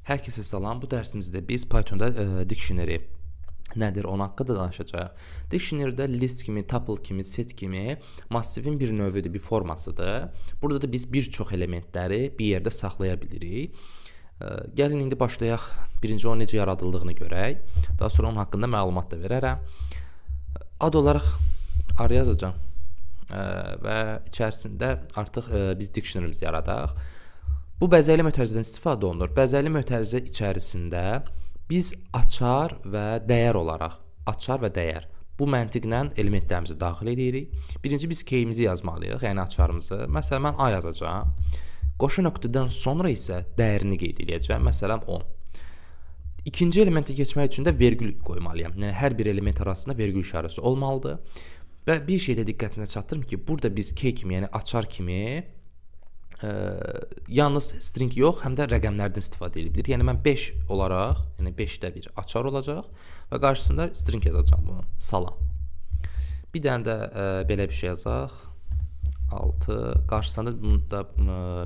Hər kəsə salam. Bu dərsimizdə biz Pythonda dictionary nədir, onun haqqında danışacağıq. Dictionary-də list kimi, tuple kimi, set kimi massivin bir növüdür, bir formasıdır. Burada da biz bir çox elementləri bir yerdə saxlaya bilirik. Gəlin indi başlayaq. Birinci onun necə yaradıldığını görək. Daha sonra onun haqqında məlumat da verərəm. Ad olaraq R yazacağam və içərisində artıq biz dictionary-mizi yaradaq. Bu bəzəkli mötərizədən istifadə olunur. Bəzəkli mötərizə içərisində biz açar və dəyər olaraq, açar və dəyər bu məntiqlə elementlərimizi daxil edirik. Birinci biz key-imizi yazmalıyıq, yəni açarımızı. Məsələn, mən A yazacağam. Qoşu nöqtədən sonra isə dəyərini qeyd edəcəm. Məsələn, 10. İkinci elementə keçmək üçün də vergül qoymalıyam. Yəni, hər bir element arasında vergül işarəsi olmalıdır. Və bir şey də diqqətinizə çatdırım ki, burada biz key kimi, yəni açar kimi yalnız string yox, həm də rəqəmlərdən istifadə edilir. Yəni mən 5 olaraq, yəni 5-də bir açar olacaq və qarşısında string yazacağam bunu. Salam. Bir dənə də belə bir şey yazaq. 6, qarşısında bunu da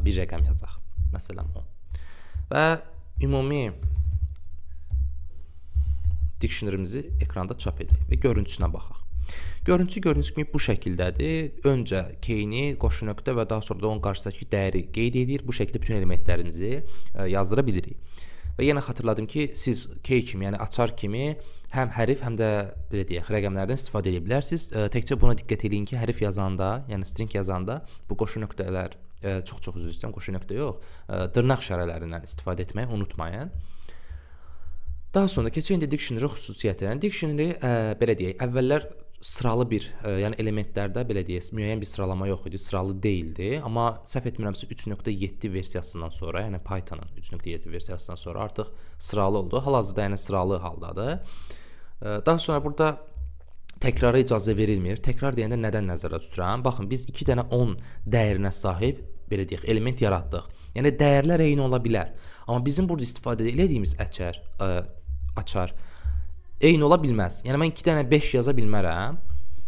bir rəqəm yazaq. Məsələn 10. Və ümumi dictionary-mizi ekranda çap edək və görüntüsünə baxaq. Görüntüsü gördüyünüz kimi bu şəkildədir. Öncə key-ni, qoşu nöqtə və daha sonra da onun qarşısındakı dəyəri qeyd edir. Bu şəkildə bütün elementlərimizi yazdıra bilirik. Və yenə xatırladım ki, siz key kimi, yəni açar kimi həm hərif, həm də belə deyək, rəqəmlərdən istifadə edə bilərsiniz. Təkcə buna diqqət eləyin ki, hərif yazanda, yəni string yazanda bu qoşu nöqtələr, çox-çox üzr istəyirəm, qoşu nöqtə yox, dırnaq işarələrindən istifadə etməyi unutmayın. Daha sonra keçək indi dictionary xüsusiyyətinə. Dictionary belə deyək, əvvəllər sıralı bir, yəni elementlərdə belə deyək, müəyyən bir sıralama yox idi, sıralı deyildi. Amma səhv etmirəmsə 3.7 versiyasından sonra, yəni Pythonın 3.7 versiyasından sonra artıq sıralı oldu. Hal-hazırda yəni sıralı haldadır. Daha sonra burada təkrara icazə verilmir. Təkrar deyəndə nədən nəzərdə tuturam? Baxın, biz 2 dənə 10 dəyərinə sahib, belə deyək, element yaratdıq. Yəni dəyərlər eyni ola bilər. Amma bizim burada istifadə elədiyimiz açar eyni ola bilməz. Yəni mən 2 dənə 5 yaza bilmərəm.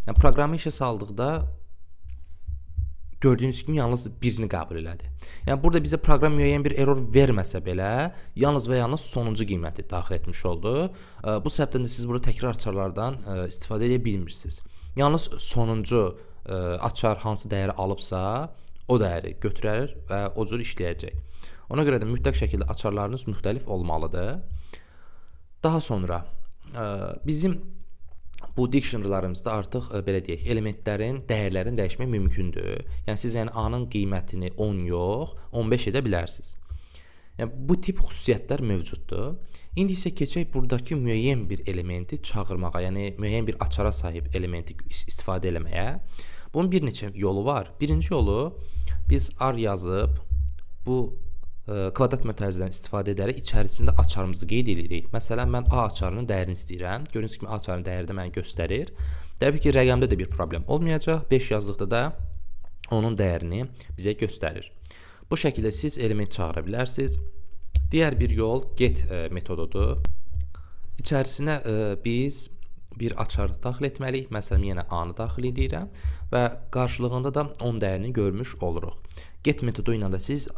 Yəni proqramı işə saldıqda gördüyünüz kimi yalnız birini qəbul elədi. Yəni burada bizə proqram müəyyən bir error verməsə belə, yalnız və yalnız sonuncu qiyməti daxil etmiş oldu. Bu səbəbdən də siz burada təkrar açarlardan istifadə edə bilmirsiniz. Yalnız sonuncu açar hansı dəyəri alıbsa, o dəyəri götürər və o cür işləyəcək. Ona görə də mütləq şəkildə açarlarınız müxtəlif olmalıdır. Daha sonra bizim bu dictionary-larımızda artıq belə deyək, elementlərin dəyərlərini dəyişmək mümkündür. Yəni siz yəni A-nın qiymətini 10 yox, 15 edə bilərsiniz. Yəni bu tip xüsusiyyətlər mövcuddur. İndi isə keçək buradakı müəyyən bir elementi çağırmağa, yəni müəyyən bir açara sahib elementi istifadə eləməyə. Bunun bir neçə yolu var. Birinci yolu biz R yazıb bu kvadrat mötərizədən istifadə edərək içərisində açarımızı qeyd edirik. Məsələn, mən A açarının dəyərini istəyirəm. Gördüyünüz kimi A açarının dəyəri də mənə göstərir. Təbii ki, rəqəmdə də bir problem olmayacaq. 5 yazdıqda da onun dəyərini bizə göstərir. Bu şəkildə siz element çağıra bilərsiniz. Digər bir yol get metodudur. İçərisinə biz bir açar daxil etməliyik. Məsələn, yenə A-nı daxil edirəm və qarşılığında da 10 dəyərini görmüş oluruq. Get metodu ilə də siz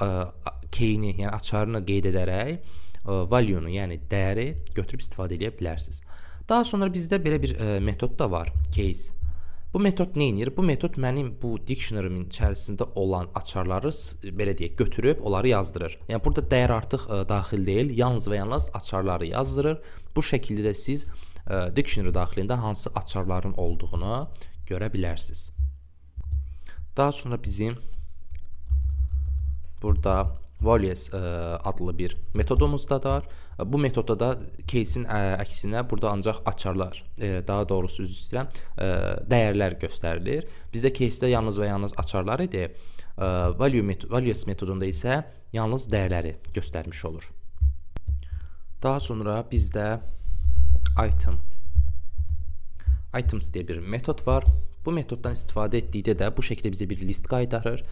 key-ni, yəni açarını qeyd edərək value-nu, yəni dəyəri götürüb istifadə edə bilərsiniz. Daha sonra bizdə belə bir metod da var, case. Bu metod nə edir? Bu metod mənim bu dictionary-min içərisində olan açarları belə deyək, götürüb onları yazdırır. Yəni burada dəyər artıq daxil deyil, yalnız və yalnız açarları yazdırır. Bu şəkildə də siz dictionary daxilində hansı açarların olduğunu görə bilərsiniz. Daha sonra bizim burada values adlı bir metodumuz da var. Bu metodda da case-in əksinə burada ancaq açarlar, daha doğrusu üzr istəyirəm, dəyərlər göstərilir. Bizdə case-də yalnız və yalnız açarlar idi. Values metodunda isə yalnız dəyərləri göstərmiş olur. Daha sonra bizdə items deyə bir metod var. Bu metoddan istifadə etdikdə də bu şəkildə bizə bir list qaytarır.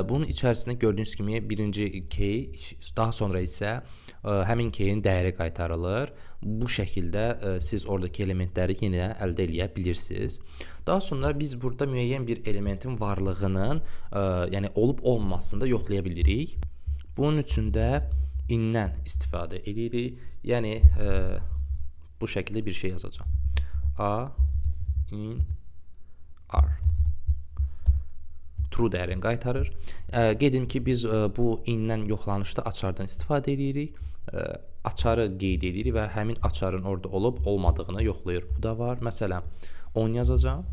Bunun içərisində gördüyünüz kimi birinci key, daha sonra isə həmin keyin dəyəri qaytarılır. Bu şəkildə siz oradakı elementləri yenə əldə eləyə bilirsiniz. Daha sonra biz burada müəyyən bir elementin varlığının, yəni olub olmamasını da yoxlaya bilirik. Bunun üçün də In-dən istifadə edirik. Yəni bu şəkildə bir şey yazacağam. A in R. True dəyərini qaytarır. Qeyd edim ki, biz bu in-dən yoxlanışda açardan istifadə edirik. Açarı qeyd edirik və həmin açarın orada olub olmadığını yoxlayır. Bu da var. Məsələn, 10 yazacağam.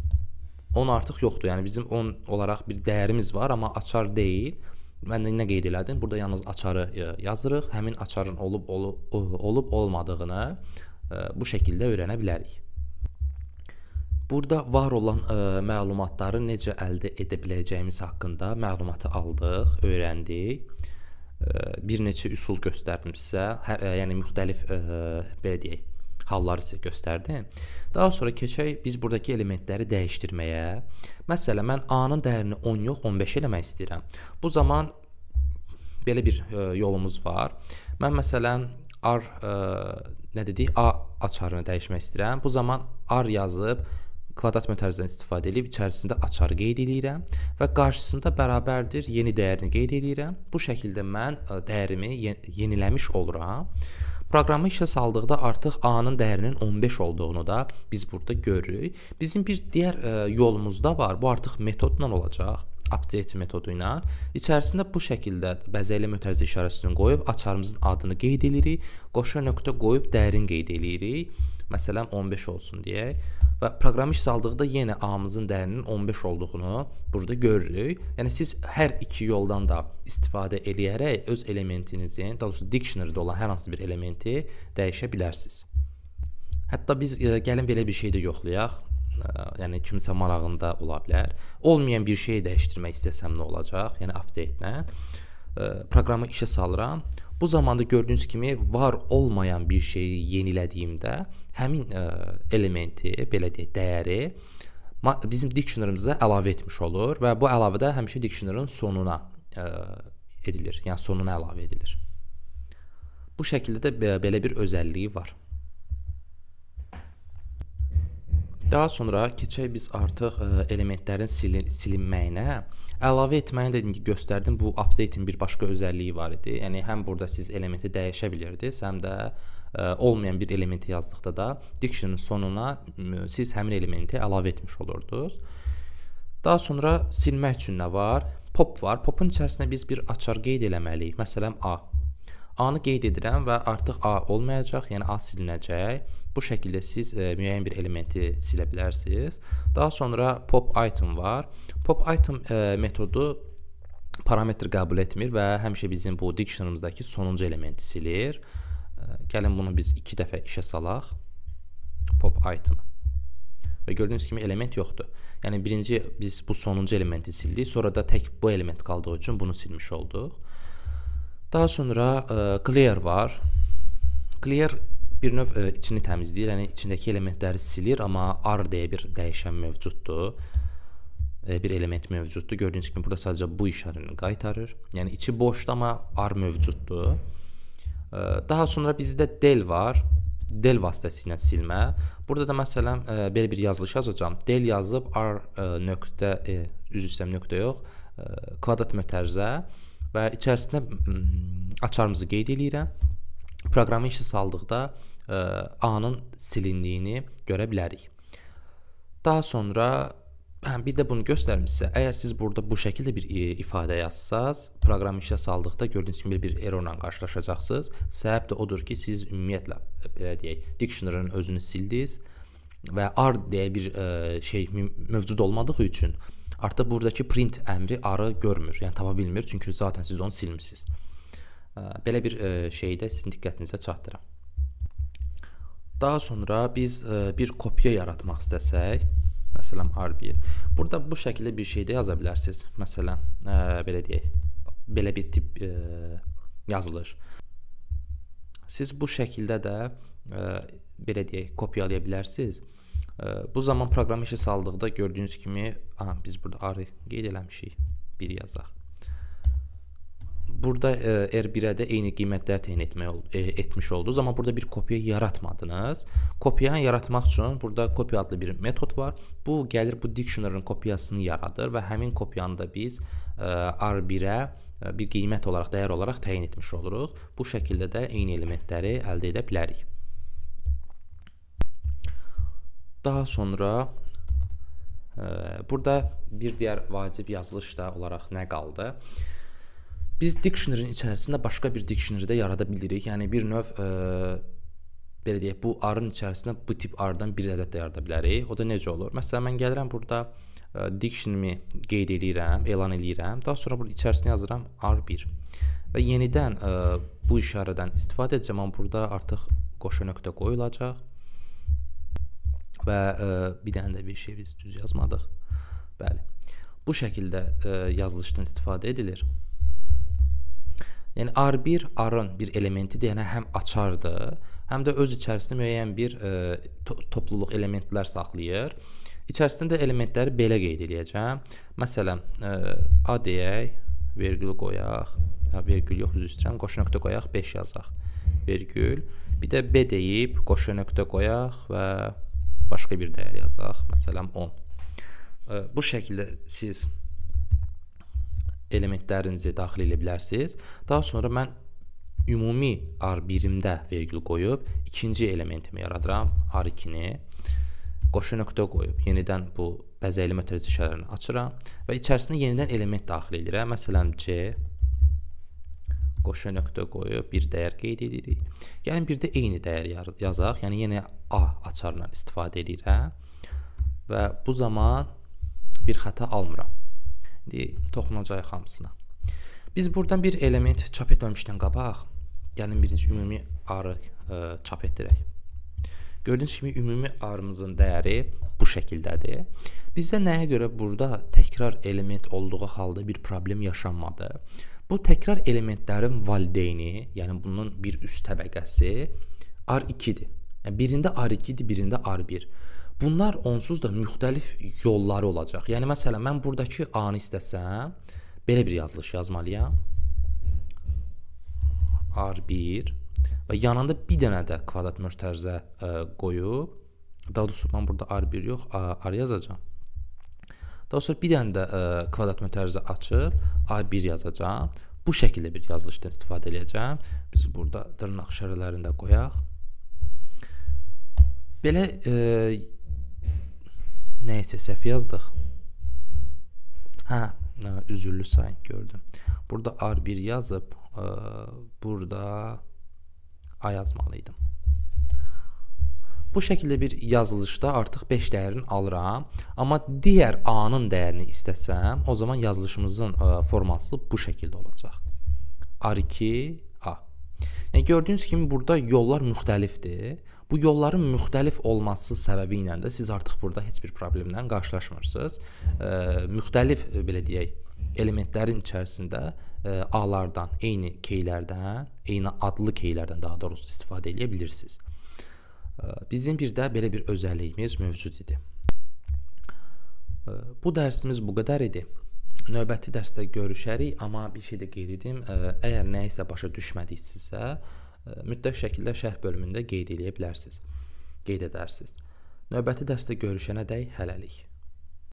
10 artıq yoxdur. Yəni bizim 10 olaraq bir dəyərimiz var, amma açar deyil. Mən də nə qeyd elədim? Burada yalnız açarı yazırıq. Həmin açarın olub olmadığını bu şəkildə öyrənə bilərik. Burada var olan məlumatları necə əldə edə biləcəyimiz haqqında məlumatı aldıq, öyrəndik. Bir neçə üsul göstərdim sizə, yəni müxtəlif belə deyək, halları sizə göstərdim. Daha sonra keçək biz buradakı elementləri dəyişdirməyə. Məsələn, mən A-nın dəyərini 10 yox, 15 eləmək istəyirəm. Bu zaman belə bir yolumuz var. Mən məsələn R nə dedik? A açarını dəyişmək istəyirəm. Bu zaman R yazıb kvadrat mötərizədən istifadə edib içərisində açarı qeyd edirəm və qarşısında bərabərdir yeni dəyərini qeyd edirəm. Bu şəkildə mən dəyərimi yeniləmiş oluram. Proqramı işə saldıqda artıq A-nın dəyərinin 15 olduğunu da biz burada görürük. Bizim bir digər yolumuz da var. Bu artıq metodla olacaq. Update metodu ilə. İçərisində bu şəkildə bəzəkli mötərizə işarəsini qoyub açarımızın adını qeyd edirik. Qoşa nöqtə qoyub dəyərini qeyd edirik. Məsələn 15 olsun deyək. Və proqramı işə saldıqda yenə A-mızın dəyərinin 15 olduğunu burada görürük. Yəni siz hər iki yoldan da istifadə eləyərək öz elementinizin, daha doğrusu dictionary-də olan hər hansı bir elementi dəyişə bilərsiniz. Hətta biz gəlin belə bir şey də yoxlayaq. Yəni kimsə marağında ola bilər. Olmayan bir şeyi dəyişdirmək istəsəm nə olacaq? Yəni update-lə proqramı işə salıram. Bu zamanda gördüyünüz kimi var olmayan bir şeyi yenilədiyimdə həmin elementi, belə deyək, dəyəri bizim dictionary-mizə əlavə etmiş olur və bu əlavə də həmişə dictionary-ın sonuna edilir. Yəni sonuna əlavə edilir. Bu şəkildə də belə bir özəlliyi var. Daha sonra keçək biz artıq elementlərin silinməyinə. Əlavə etməyini də indi göstərdim. Bu update-in bir başqa özəlliyi var idi. Yəni həm burada siz elementi dəyişə bilirdiniz, həm də olmayan bir elementi yazdıqda da dictionary-ın sonuna siz həmin elementi əlavə etmiş olurdunuz. Daha sonra silmək üçün nə var? Pop var. Popun içərisinə biz bir açar qeyd eləməliyik. Məsələn A. A-nı qeyd edirəm və artıq A olmayacaq, yəni A silinəcək. Bu şəkildə siz müəyyən bir elementi silə bilərsiniz. Daha sonra pop item var. Pop item metodu parametr qəbul etmir və həmişə bizim bu dictionary-mizdəki sonuncu elementi silir. Gəlin bunu biz 2 dəfə işə salaq. Pop item. Və gördüyünüz kimi element yoxdur. Yəni birinci biz bu sonuncu elementi sildik, sonra da tək bu element qaldığı üçün bunu silmiş olduq. Daha sonra clear var. Clear bir növ içini təmizləyir, yəni içindəki elementləri silir, amma R deyə bir dəyişən mövcuddur. Bir element mövcuddur. Gördüyünüz kimi burada sadəcə bu işarəni qaytarır. Yəni içi boşdur, amma R mövcuddur. Daha sonra bizdə del var. Del vasitəsilə silmə. Burada da məsələn belə bir yazılış yazacağam. Del yazıb R nöqtə, üzr istəyirəm, nöqtə yox, kvadrat mötərizə və içərisində açarımızı qeyd eləyirəm. Proqramı işə saldıqda A-nın silindiyini görə bilərik. Daha sonra bir də bunu göstərim sizə. Əgər siz burada bu şəkildə bir ifadə yazsaz, proqramı işə saldıqda gördüyünüz kimi bir errorla qarşılaşacaqsınız. Səbəb də odur ki, siz ümumiyyətlə belə deyək, dictionary-ın özünü sildiniz və R deyə bir şey mövcud olmadığı üçün artıq buradakı print əmri R-ı görmür, yəni tapa bilmir, çünki zaten siz onu silmisiniz. Belə bir şeyi də sizin diqqətinizə çatdıram. Daha sonra biz bir kopya yaratmaq istəsək, məsələn R1. Burada bu şəkildə bir şey də yaza bilərsiniz. Məsələn, belə deyək, belə bir tip yazılır. Siz bu şəkildə də belə deyək, kopyalaya bilərsiniz. Bu zaman proqramı işə saldıqda gördüyünüz kimi, aha, biz burada R qeyd eləmişik, 1 yazaq. Burada R1-ə də eyni qiymətləri təyin etmiş oldunuz, amma burada bir kopya yaratmadınız. Kopyanı yaratmaq üçün burada kopya adlı bir metod var. Bu gəlir bu dictionary-ın kopyasını yaradır və həmin kopyanı da biz R1-ə bir qiymət olaraq, dəyər olaraq təyin etmiş oluruq. Bu şəkildə də eyni elementləri əldə edə bilərik. Daha sonra burada bir digər vacib yazılış da olaraq nə qaldı? Biz dictionary-nin içərisində başqa bir dictionary də yarada bilirik. Yəni bir növ belə deyək, bu R-ın içərisində bu tip R-dan bir ədəd də yarada bilərik. O da necə olur? Məsələn, mən gəlirəm burada dictionary-mi qeyd eləyirəm, elan eləyirəm. Daha sonra burada içərisində yazıram R1 və yenidən bu işarədən istifadə edəcəm, amma burada artıq qoşa nöqtə qoyulacaq və bir dənə də bir şey biz düz yazmadıq. Bəli, bu şəkildə yazılışdan istifadə edilir. Yəni R1 R-ın bir elementidir, yəni həm açardır, həm də öz içərisində müəyyən bir topluluq elementlər saxlayır. İçərisində də elementləri belə qeyd eləyəcəm. Məsələn, A deyək, vergül qoyaq, vergül yox, üzr istəyirəm, qoşa nöqtə qoyaq, 5 yazaq, vergül. Bir də B deyib, qoşa nöqtə qoyaq və başqa bir dəyər yazaq, məsələn 10. Bu şəkildə siz elementlərinizi daxil edə bilərsiniz. Daha sonra mən ümumi R1-imdə vergül qoyub, ikinci elementimi yaradıram, R2-ni. Qoşa nöqtə qoyub, yenidən bu bəzəkli mötərizə işarələrini açıram və içərisində yenidən element daxil edirəm. Məsələn, C qoşa nöqtə qoyub bir dəyər qeyd edirik. Yəni, bir də eyni dəyər yazaq, yəni yenə A açarından istifadə edirəm və bu zaman bir xəta almıram. İndi toxunacağıq hamısına. Biz buradan bir element çap etməmişdən qabaq, gəlin birinci ümumi R-ı çap etdirək. Gördüyünüz kimi ümumi R-ımızın dəyəri bu şəkildədir. Bizdə nəyə görə burada təkrar element olduğu halda bir problem yaşanmadı? Bu təkrar elementlərin valideyni, yəni bunun bir üst təbəqəsi R2-dir. Yəni birində R2-dir, birində R1. Bunlar onsuz da müxtəlif yolları olacaq. Yəni məsələn, mən buradakı A-nı istəsəm, belə bir yazılış yazmalıyam. R1 və yanında bir dənə də kvadrat mötərizə qoyub, daha doğrusu mən burada R1 yox, R yazacağam. Daha sonra bir dənə də kvadrat mötərizə açıb R1 yazacağam. Bu şəkildə bir yazılışdan istifadə edəcəm. Biz burada dırnaq işarələrini də qoyaq. Belə nəysə səhv yazdıq. Hə, üzürlü sayın gördüm. Burada R1 yazıb, burada A yazmalıydım. Bu şəkildə bir yazılışda artıq 5 dəyərini alıram. Amma digər A-nın dəyərini istəsəm, o zaman yazılışımızın forması bu şəkildə olacaq. R2 A. Yəni gördüyünüz kimi burada yollar müxtəlifdir. Bu yolların müxtəlif olması səbəbi ilə də siz artıq burada heç bir problemlə qarşılaşmırsınız. Müxtəlif, belə deyək, elementlərin içərisində A-lardan, eyni keylərdən, eyni adlı keylərdən daha doğrusu istifadə edə bilirsiniz. Bizim bir də belə bir özəlliyimiz mövcud idi. Bu dərsimiz bu qədər idi. Növbəti dərsdə görüşərik, amma bir şey də qeyd edim. Əgər nəyisə başa düşmədiksinizsə, mütləq şəkildə şərh bölümündə qeyd eləyə bilərsiniz, qeyd edərsiniz. Növbəti dərsdə görüşənədək hələlik.